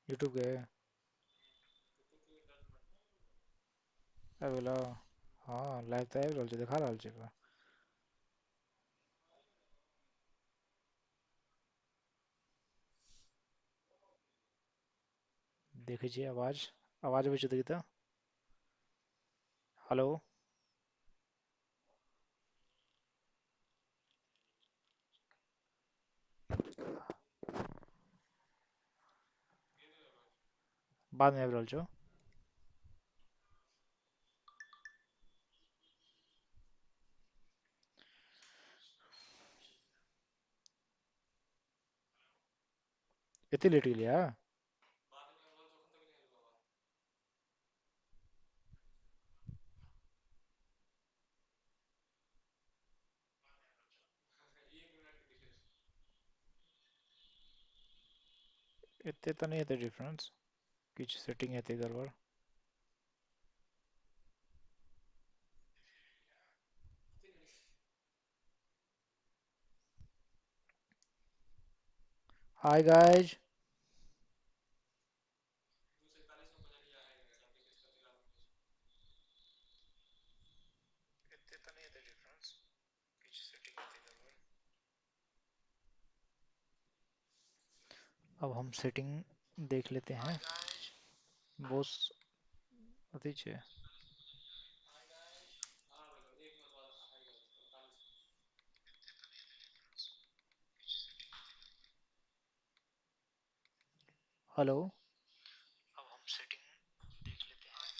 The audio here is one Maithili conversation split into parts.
यूट्यूब के आबि गेलौ। हँ, लाइव तऽ आबि रहल छै, देखा रहल छै। देखै छियै आवाज, आवाज अबै छै देखी तऽ। हेलो। बादमे आबि रहल छौ। एते लेट गेलियै? एते तऽ नहि हेतै डिफरेंस, किछु सेटिंग हेतै गड़बड़। Hi guys. एते तऽ नहि हेतै डिफरेंस, किछु सेटिंग हेतै गड़बड़। अब हम सेटिंग देख लेते हैं। बोस अथी छै। हेलो। अब हम सेटिंग देख लेते हैं।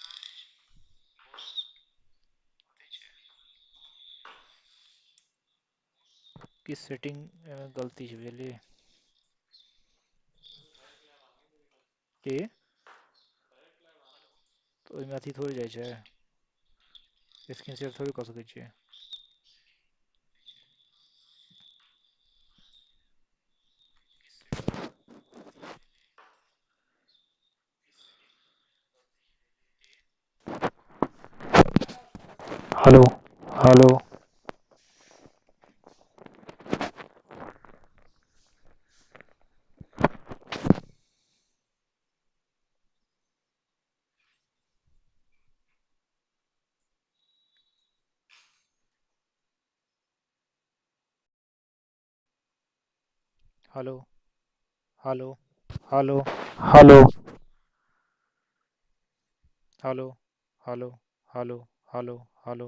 कि सेटिंग गलती छै, बुझलियै की? तऽ ओहिमे अथी थोड़े जाइ छै, स्क्रीन शेयर थोड़े कऽ सकै छियै। Hello hello hello hello hello hello hello hello hello hello hello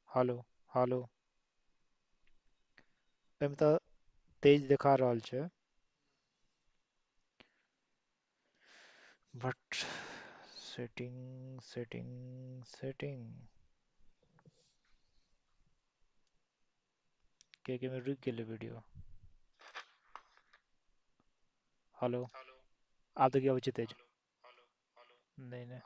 hello hello. एहिमे तऽ तेज देखा रहल छै, बट सेटिंग सेटिंग सेटिंग के मे रुकि गेलै वीडियो। हेलो, आब देखियौ अबै छै तेज? नहि नहि।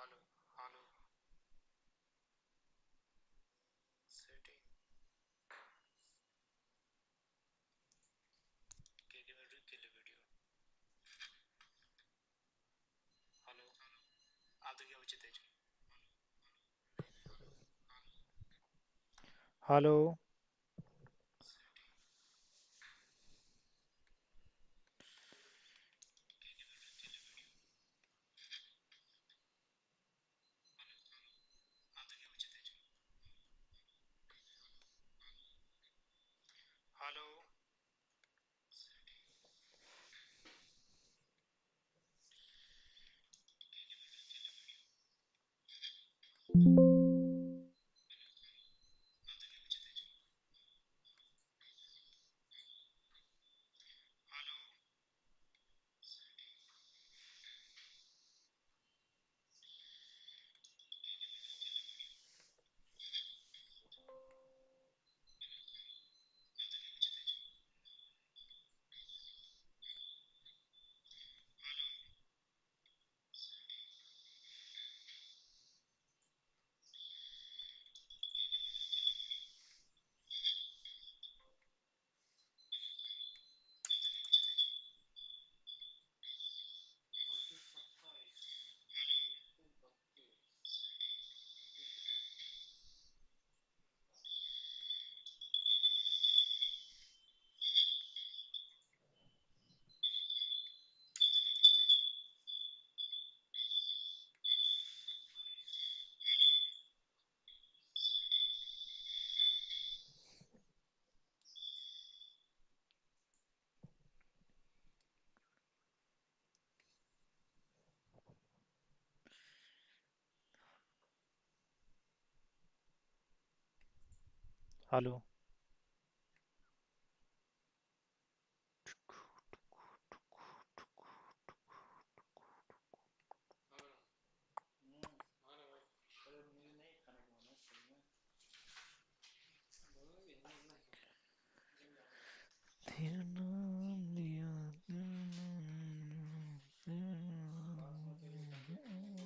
हेलो। हेलो। तेरा नाम लिया, तेरा नाम लिया, तेरा नाम लिया।